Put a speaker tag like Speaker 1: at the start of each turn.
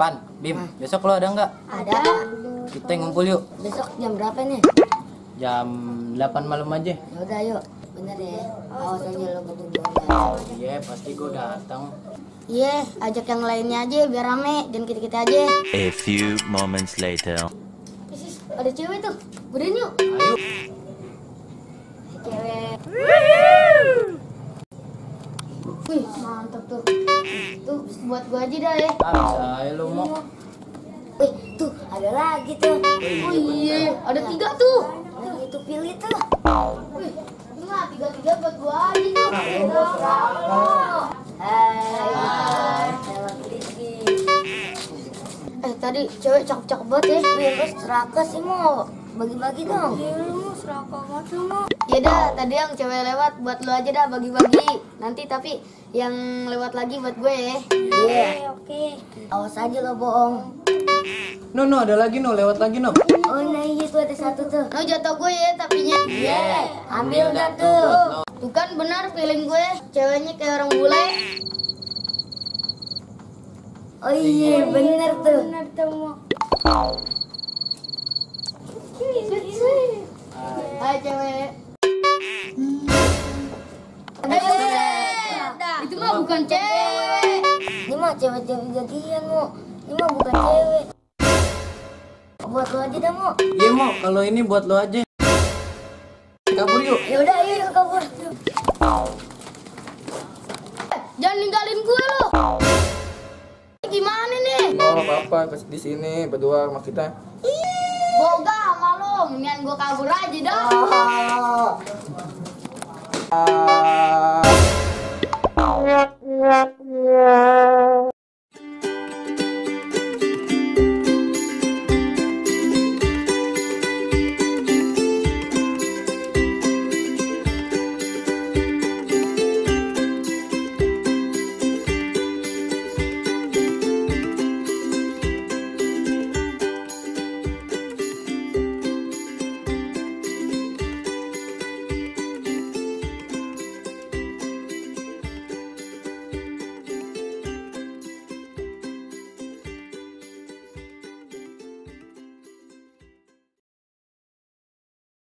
Speaker 1: Pan, Bim, besok lo ada nggak?
Speaker 2: Ada.
Speaker 1: Kita ngumpul yuk.
Speaker 2: Besok jam berapa nih?
Speaker 1: Jam 8 malam aja.
Speaker 2: Ya udah yuk. Bener ya. Awas aja lo berdua.
Speaker 1: Iya, pasti gue datang.
Speaker 2: Iya, ajak yang lainnya aja biar rame, jangan kita-kita aja.
Speaker 3: A few moments later.
Speaker 2: Sis, ada cewek tuh. Buruan yuk.
Speaker 1: Ayo.
Speaker 2: Cewek. Wih, mantap tuh. Tuh, buat gua aja dah ya.
Speaker 1: Bisa aja lo mau.
Speaker 2: Wih, tuh ada lagi tuh. Oh iya, ada 3 tuh. Yang itu pilih tuh. Wih, ini mah 3-3 buat gua aja tuh. Hai. Tadi cewek cakep-cakep banget ya. Wih, lu serakah sih mau bagi-bagi dong. Iya, lu serakah banget lu mau. Ya dah, tadi yang cewek lewat buat lu aja dah bagi-bagi. Nanti tapi yang lewat lagi buat gue ya. Iya, oke. Awas aja lo bohong.
Speaker 1: No, ada lagi no, lewat lagi no.
Speaker 2: Oh nah iya tuh ada 1 tuh. No jatuh gue ya tapinya. Iya. Ambil dah tuh. Tuh kan benar feeling gue. Ceweknya kayak orang bule. Oh iya bener tuh. Bener tuh. Hai cewek. Itu mah bukan cewek. Ini mah cewek-cewek jadian mau. Ini mah bukan cewek. Buat lo aja dah mau.
Speaker 1: Iya mau, kalau ini buat lo aja. Kabur yuk.
Speaker 2: Ya udah ayo kabur. Jangan ninggalin gue lo. Gimana nih?
Speaker 4: Oh apa-apa di sini berdua sama kita.
Speaker 2: Boga sama lo, mendingan gue kabur aja dah.